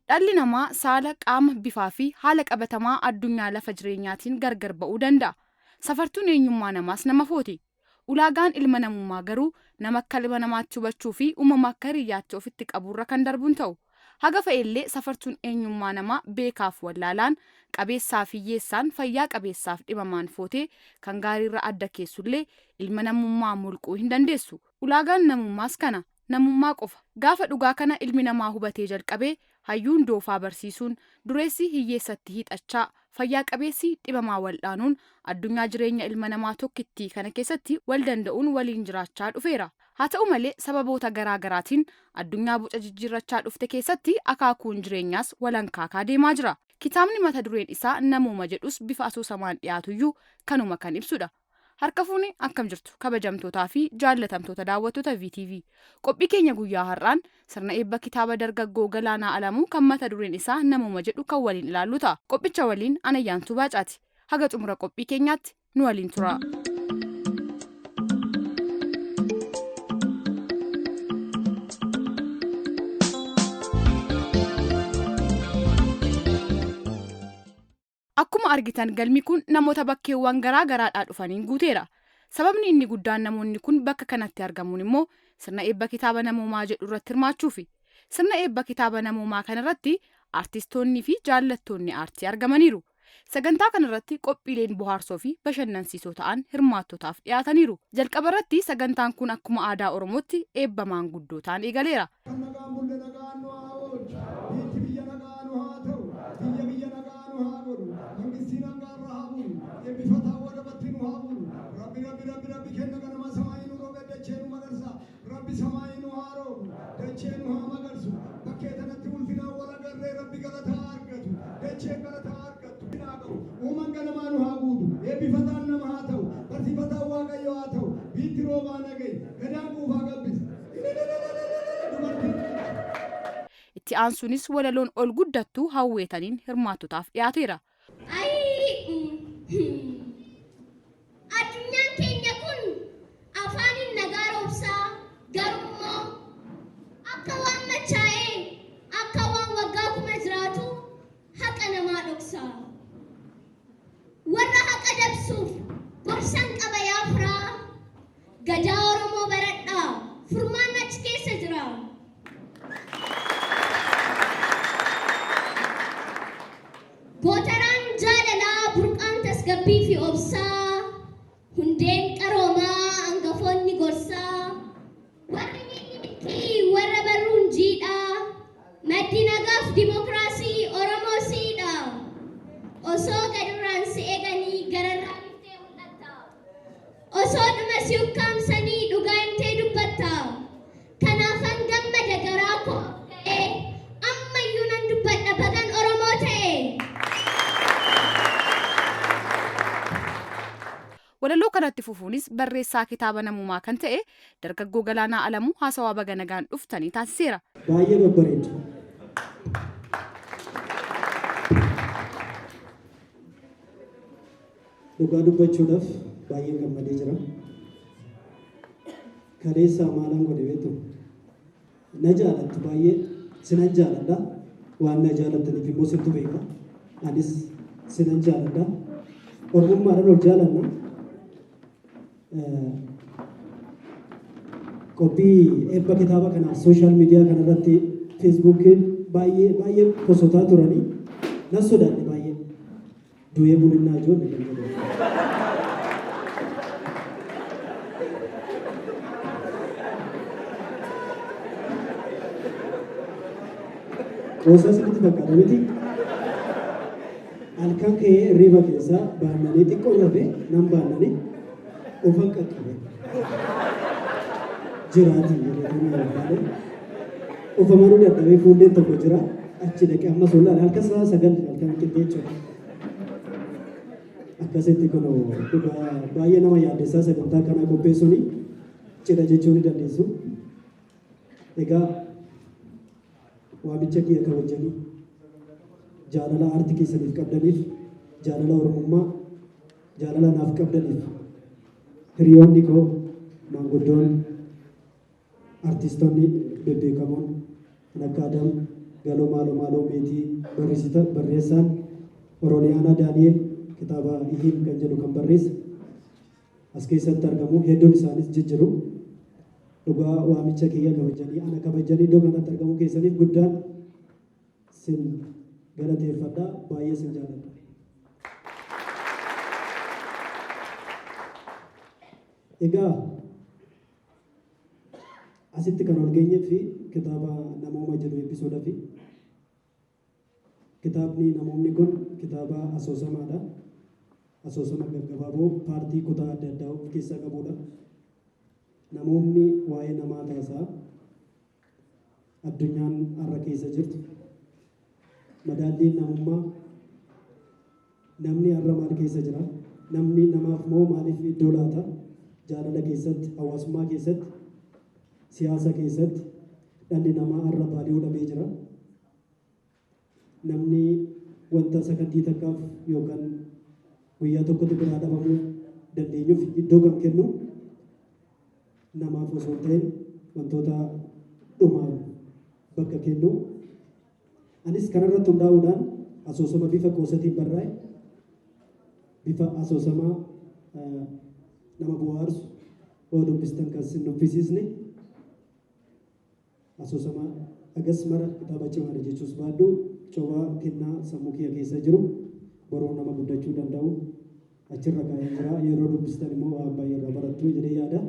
Dhalli namaa saala, qaama, bifaa fi haala qabatamaa addunyaa lafa jireenyaatiin gargar ba'uu danda'a. Safartuun eenyummaa namaas nama footi. Ulaagaan ilma namummaa garuu nama akka ilma namaatti hubachuu fi uumama akka hiriyyaatti ofitti qabuurra kan darbu hin ta'u. Haga fa'ellee safartuun eenyummaa namaa beekaaf wallaalaan, qabeessaaf hiyyeessaan, fayyaa qabeessaaf dhibamaan footee kan gaariirra adda keessullee ilma namummaa mulquu hin dandeessu. Ulaagaan namummaas kana. Namummaa qofa. Gaafa dhugaa kana ilmi namaa hubatee jalqabe, hayyuun doofaa barsiisuun, dureessi hiyyeessatti hiixachaa, fayyaa qabeessi dhibamaa waldhaanuun addunyaa jireenya ilma namaa tokkittii kana keessatti wal danda'uun waliin jiraachaa dhufeera. Haa ta'u malee sababoota garaa garaatiin addunyaa boca jijjiirrachaa dhufte keessatti akaakuun jireenyaas walankaakaa deemaa jira. Kitaabni mata dureen isaa Namooma jedhus bifa asoosamaan dhiyaatuyyuu kanuma kan ibsudha. Harka fuune akkam jirtu kabajamtootaa fi jaallatamtoota daawwattoota VTV. Qophii keenya guyyaa har'aan sirna eebba kitaaba dargaggoo Galaanaa Alamuu kan mata dureen isaa Namooma jedhu kan waliin ilaallu ta'a. Qophicha waliin an Ayyaantuu Baacaati. Haga xumura qophii keenyaatti nu waliin turaa. Akkuma argitan galmi kun namoota bakkeewwan garaa garaadhaa dhufaniin guuteera. Sababni inni guddaan namoonni kun bakka kanatti argamuun immoo sirna eebba kitaaba namoomaa jedhu irratti hirmaachuufi. Sirna eebba kitaaba namoomaa kanarratti aartistoonnii fi jaallattoonni aartii argamaniiru. Sagantaa kanarratti qophiileen bohaarsoo fi bashannansiisoo ta'an hirmaattotaaf dhiyaataniiru. Jalqabarratti sagantaan kun akkuma aadaa Oromootti eebba maanguddootaan eegaleera. Kan nagaan bulle nagaan nu haa oolchu. Biitti biyya nagaa nu haa ta'u. Biyya biyya nagaa nu haa godhu. Mangistiin hangaarra haa bulu. Eebbifataa wadabatti nu haa bulu. Rabbi rabbi rabbi rabbi kenna ganama samaayii nu roobe dachee nu magarsa. Rabbi samaayii nu haa roobu. Dachee nu haa magarsu. Bakkee tanatti ulfinaan wal agarree rabbi galata haa argatu. Dacheen galata haa argattu. Haa ga'u. Uuman ganamaa nu haa guutu. Eebbifataan nama haa ta'u. Barsiifataan Waaqayyo haa ta'u. Biitti roobaa nagayi. Gadaan quufaa gabbisa. Itti aansuunis walaloon ol guddattuu hawweetaniin hirmaattotaaf dhiyaateera. Ayii Addunyaan keenya kun afaaniin nagaa roobsaa garummoo akka waan machaa'ee akka waan waggaa kuma jiraatuu haqa namaa dhoksaa. Warra haqa dabsuuf gorsan qaba yaa firaa. Gadaa Oromoo baradhaa, furmaanni achi keessa jira. Gootaraan jaalalaa, burqaan tasgabbii fi obsaa, hundeen qaroomaa, angafoonni gorsaa, warri miimmikii, warra barruun jiidhaa, maddi nagaaf dimokiraasii Oromoo siidha. Osoo gadirraan si eeganii gararraa dhiftee mul'atta. Osoodhuma si ukkaamsanii dhugaa himtee dubbatta. Kanaafan gammada garaa koo of ga'ee ammayyuu nan dubbadha bagan Oromoo ta'e. Walaloo kanatti fufuunis barreessaa kitaaba Namoomaa kan ta'e Dargaggoo Galaanaa Alamuu haasawaa baga nagaan dhuftanii taasiseera. Baay'ee babbareeddu. Dhugaa dubbachuudhaaf baay'een gammadee jira. Kaleessaa maalan godhe beektu? Na jaalattu baay'ee sinan jaaladha. Waan na jaalattaniif immoo sintu beeka. Anis sinan jaaladha. Ormummaadhaan ol jaalanna. Qophii eebba kitaaba kanaa sooshaal miidiyaa kanarratti feesbuukiin baay'ee baay'ee posotaa turanii nan sodaadhe baay'ee. Du'ee bulinnaa ijoollee kan jedhu. Qoosaa isinitti fakkaata miti? Halkan ka'ee hirriiba keessaa baannanii xiqqoo rafee nan baannanii ofan qaqqabe. Jiraatiin jedhee barbaade. Of amanuu dadhabee fuulleen tokko jira. Achi dhaqee ammas ol laala. Halkan sa'a 9 halkan qixxee jechuudha. Akkasitti kun dhugaa baay'ee nama yaaddessaa sagantaa kanaa qopheessuun cidha jechuu ni dandeessu. Egaa waamicha kiyya kabajanii jaalala aartii keessaniif qabdaniif jaalala Oromummaa jaalala naaf qabdaniif hiriyoonni koo maanguddoon artistoonni bebbeekamoon kan akka Adam Galoo Maaloo Maaloo Meetii barreessita barreessaan Orooliyaanaa Daani'el kitaaba Ihiin kan jedhu kan barreesse as keessatti argamu. Hedduun isaanis jijjiru. Dhugaa waamicha kiyya kabajanii ana kabajanii iddoo kanatti argamuu keessaniif guddaan sin galateeffadha, baay'ee sin jaalladha. Egaa asitti kan ol geenyee fi kitaaba Namooma jedhu eebbisuudhaaf. Kitaabni Namoomni kun kitaaba asoosamaadha. Asoosama gaggabaaboo paartii kutaa adda addaa of keessaa qabudha. Namoomni waa'ee namaa taasaa addunyaan har'a keessa jirtu. Madaalliin namummaa, namni har'a maal keessa jira? Namni namaaf moo maaliif iddoo laata? Jaalala keessatti, hawaasummaa keessatti, siyaasa keessatti dhalli namaa har'a baadiyuu dhabee jira. Namni wanta sakandii takkaaf yookaan guyyaa tokkotti biraa dhabamuu dandeenyuuf iddoo kan kennu namaaf osoo hin ta'in wantoota dhumaan bakka kennu. Anis kanarratti hundaa'uudhaan asoosama bifa qoosatiin barraa'e, bifa asoosamaa nama bohaarsu, yoo dubbistan kan sin nuffisiisne, asoosama agas mara kitaaba cimaadha jechuus baadhu, cobaa kennaa sammuu kiyya keessa jiru boruu nama guddachuu danda'u achirra kaa'ee jira. Yeroo dubbistan immoo waan baay'ee irraa barattu jedhee yaada.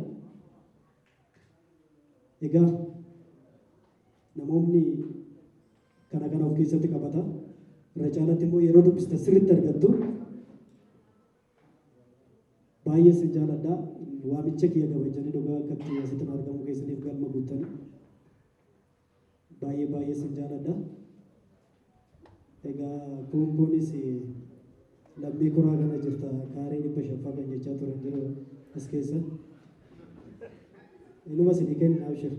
Egaa namoonni kana kana of keessatti qabata. Irra caalatti immoo yeroo dubbistan sirriitti argattu. Baay'ee sin jaaladha. Waamicha kiyya kabajanii dhugaa akkatti asitti nu argamuu keessaniif galma guuttanii. Baay'ee baay'ee sin jaaladha. Egaa kun kunis lammii kuraa kana jirta, kaaree 500ffaa kan jechaa turan jiru as keessa. Inuma isinii kenna, abshir.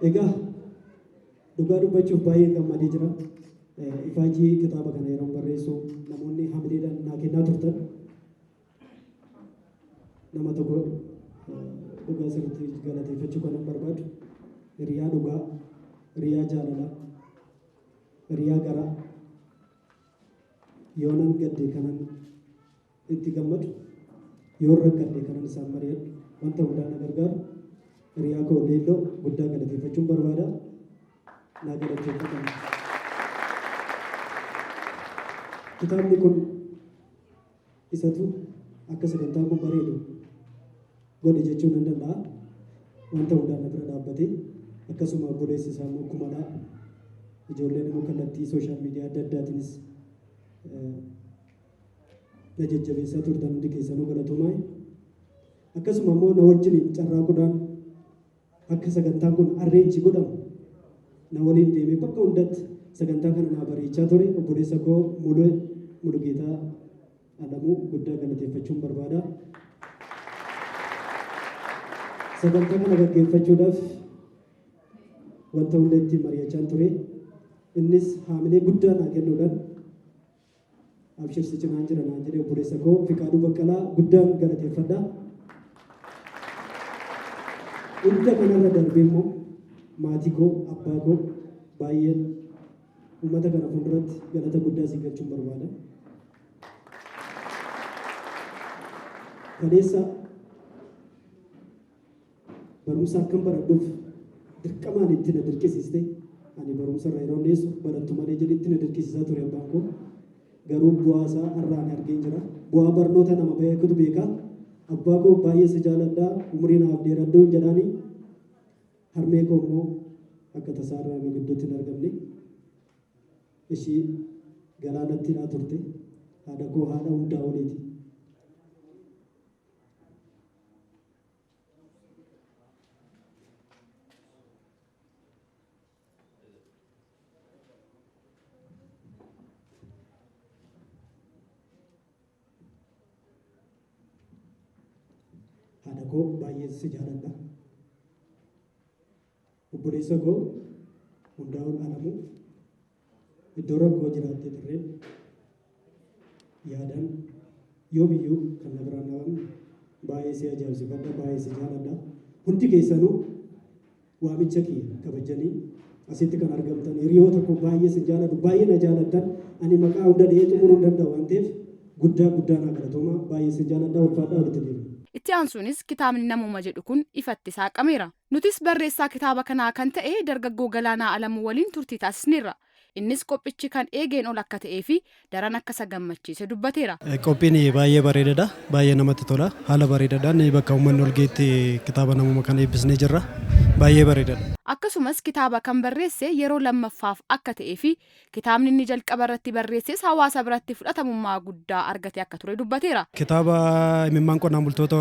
Egaa dhugaa dubbachuuf baay'ee gammadee jira. Ifaajii kitaaba kana yeroo barreessu namoonni hamileedhaan naa kennaa turtan. Nama tokko dhugaa sirriitti galateeffachuu kanan barbaadu, hiriyaa dhugaa, hiriyaa jaalalaa, hiriyaa garaa, yoonan gadde kanan itti gammadu, yoon rakkadhe kanan isaan mari'adhu, wanta hundaan na gargaaru, hiriyaa koo Leelloo guddaa galateeffachuun barbaada. Naa galateeffatan. Kitaabni kun isatu akka sagantaan kun bareedu godhe jechuu nan danda'a. Wanta hundaan na bira dhaabbate. Akkasuma obboleessi isaa immoo Kumalaa, ijoolleen immoo kallattii social media adda addaatiinis na jajjabeessaa turtan, hundi keessanuu galatoomaa. Akkasuma immoo na wajjin carraaquudhaan akka sagantaan kun arrange godhamu na waliin deemee bakka hundatti sagantaa kana naa bareechaa ture, obboleessa koo Muluu Mulugeetaa Alamuu guddaa galateeffachuun barbaada. Sagantaa kana gaggeeffachuudhaaf wanta hunda ittiin mari'achaa ture. Innis haamilee guddaa naa kennuudhaan abshir, si cinaan jira naan jedhee, obboleessa koo Fiqaaduu Baqqalaa guddaan galateeffadha. Hunda kanarra darbee immoo maatii koo, abbaa koo baay'een uummata kana fuulduratti galata guddaa sii galchuun barbaada. Kaleessa barumsa akkan baradhuuf dirqamaan itti na dirqisiiste. Ani barumsa irra yeroo dhiyeessu barattu malee jedhe itti na dirqisiisaa ture abbaan koo. Garuu bu'aa isaa har'aan argeen jira. Bu'aa barnoota nama beekutu beeka. Abbaa koo baay'ee si jaaladha, umurii naaf dheeradhu jedhaani. Harmee koo immoo akka tasaa irraa nu gidduutti hin argamne. Ishii galaanatti hidhaa turte. Haadha koo, haadha hundaa oliiti. Haadha koo baay'ee si jaaladha. Obboleessa koo Hundaa'ol Alamuu, iddoo rakkoo jiraattee turreen yaadaan yoomiyyuu kan na biraan dhabamne, baay'ee si ajaa'ibsiifadha, baay'ee si jaaladha. Hundi keessanuu Waamicha kiyya kabajanii asitti kan argamtan hiriyoota koo baay'ee sin jaalladhu, baay'ee na jaalattan. Ani maqaa hunda dhihee xumuruu hin danda'u waan ta'eef guddaa guddaa naa galatooma, baay'ee sin jaaladha, ulfaadhaa, walitti deemna. Itti aansuunis kitaabni Namuma jedhu kun ifatti saaqameera. Nutis barreessaa kitaaba kanaa kan ta'e dargaggoo Galaanaa Alamuu waliin turtii taasisneerra. Innis qophichi kan eegeen ol akka ta'ee fi daran akka isa gammachiise dubbateera. Qophiin baay'ee bareedaadha. Baay'ee namatti tola. Haala bareedaadhaan bakka uummanni ol geetti kitaaba Namuma kana eebbisnee jirra. Baay'ee bareedaadha. Akkasumas kitaaba kan barreesse yeroo lammaffaaf akka ta'ee fi kitaabni inni jalqaba irratti barreesses hawaasa biratti fudhatamummaa guddaa argate akka ture dubbateera. Kitaaba imimmaan qonnaan bultoota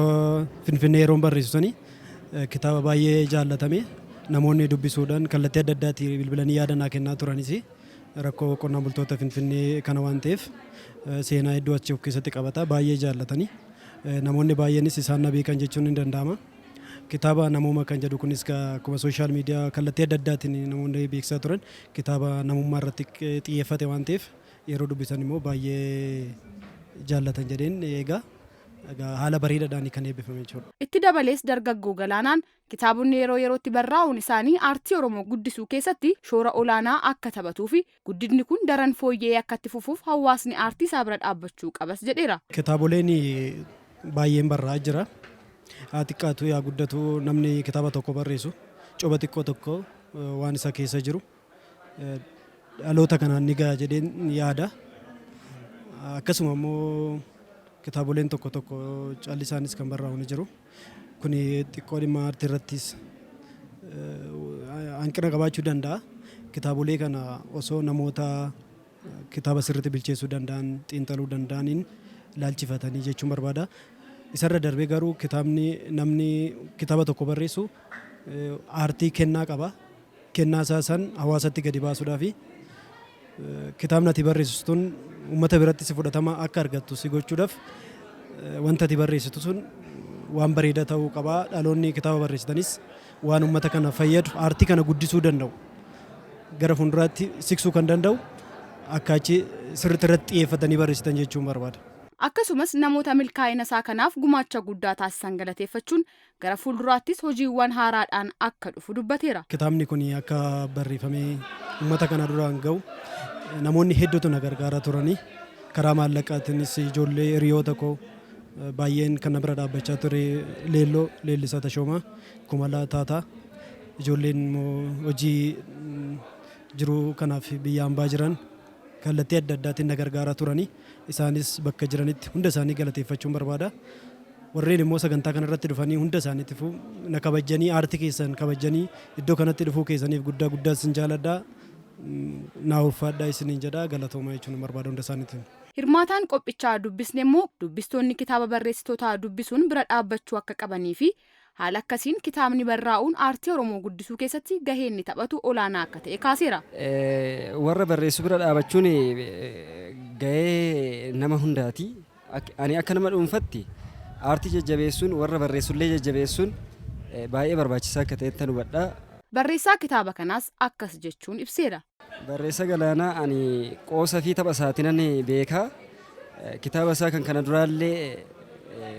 Finfinnee yeroon barreessu sani kitaaba baay'ee jaallatame, namoonni dubbisuudhaan kallattii adda addaatiin bilbilanii yaada naa kennaa turanis, rakkoo qonnaan bultoota Finfinnee kana waan ta'eef seenaa hedduu achi of keessatti qabata, baay'ee jaallatanii namoonni baay'eenis isaan na beekan jechuun ni danda'ama. Kitaaba Namuma kan jedhu kunis akkuma social media kallattii adda addaatiin namoonni beeksisaa turan, kitaaba namummaa irratti xiyyeeffate waan ta'eef yeroo dubbisan immoo baay'ee jaallatan jedheen eegaa. Haala bareedaadhaan kan eebbifame jechuudha. Itti dabalees dargaggoo Galaanaan kitaabonni yeroo yerootti barraa'uun isaanii aartii Oromoo guddisuu keessatti shoora olaanaa akka taphatuu fi guddinni kun daran fooyya'ee akka itti fufuuf hawaasni aartii isaa bira dhaabbachuu qabas jedheera. Kitaaboleen baay'een barraa'aa jira. Haa xiqqaatu yaa guddatu, namni kitaaba tokko barreessu coba xiqqoo tokko waan isa keessa jiru dhaloota kanaan ni gaha jedheen yaada. Akkasuma immoo kitaaboleen tokko tokko callisaanis kan barraa'u ni jiru. Kuni xiqqoo dhimma aartii irrattis hanqina qabaachuu danda'a. Kitaabolee kana osoo namoota kitaaba sirriitti bilcheessuu danda'an, xiinxaluu danda'aniin laalchifatanii jechuun barbaada. Isarra darbee garuu kitaabni, namni kitaaba tokko barreessu aartii kennaa qaba. Kennaa isaa san hawaasatti gadi baasuudhaafi kitaabni ati barreessitu sun uummata biratti si fudhatama akka argattu si gochuudhaaf wanta ati barreessitu sun waan bareedaa ta'uu qaba. Dhaloonni kitaaba barreessitanis waan uummata kana fayyadu, aartii kana guddisuu danda'u, gara fuulduraatti siqsuu kan danda'u akka achi sirriitti irratti xiyyeeffatanii barreessitan jechuun barbaada. Akkasumas namoota milkaa'ina isaa kanaaf gumaacha guddaa taasisan galateeffachuun gara fuulduraattis hojiiwwan haaraadhaan akka dhufu dubbateera. Kitaabni kun akka barreeffamee uummata kana duraan gahu namoonni hedduutu na gargaaraa turanii, karaa maallaqaatiinis ijoollee hiriyoota koo baay'een kan na bira dhaabbachaa ture, Leelloo Leellisaa Tashoomaa, Kumalaa Taataa, ijoolleen immoo hojii jiruu kanaaf biyya hambaa jiran kallattii adda addaatiin na gargaaraa turanii, isaanis bakka jiranitti hunda isaanii galateeffachuun barbaada. Warreen immoo sagantaa kanarratti dhufanii hunda isaaniitiifuu na kabajanii, aartii keessan kabajanii iddoo kanatti dhufuu keessaniif guddaa guddaa isin jaaladha. Naa ulfaadhaa isiniin jedha, galatoomaa jechuun barbaada hunda isaaniitiin. Hirmaataan qophichaa dubbisne immoo dubbistoonni kitaaba barreessitootaa dubbisuun bira dhaabbachuu akka qabanii fi haala akkasiin kitaabni barraa'uun aartii Oromoo guddisuu keessatti gahee inni taphatu olaanaa akka ta'e kaaseera. Warra barreessu bira dhaabachuun gahee nama hundaati. Ani akka nama dhuunfatti aartii jajjabeessuun, warra barreessullee jajjabeessuun baay'ee barbaachisaa akka ta'etti hubadha. Barreessaa kitaaba kanaas akkas jechuun ibseera. Barreessa Galaanaa ani qoosa fi tapha isaatiinan beeka. Kitaaba isaa kan kana duraallee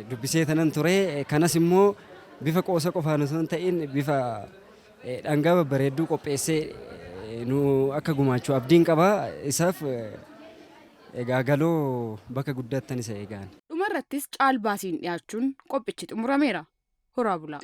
dubbisee tanan ture. Kanas immoo bifa qoosa qofaan osoo hin ta'in bifa dhangaa babbareedduu qopheessee nu akka gumaachuu abdiin qaba. Isaaf egaa galoo bakka guddaattan isa eegaan. Dhumarrattis caalbaasiin dhiyaachuun qophichi xumurameera. Horaa bulaa.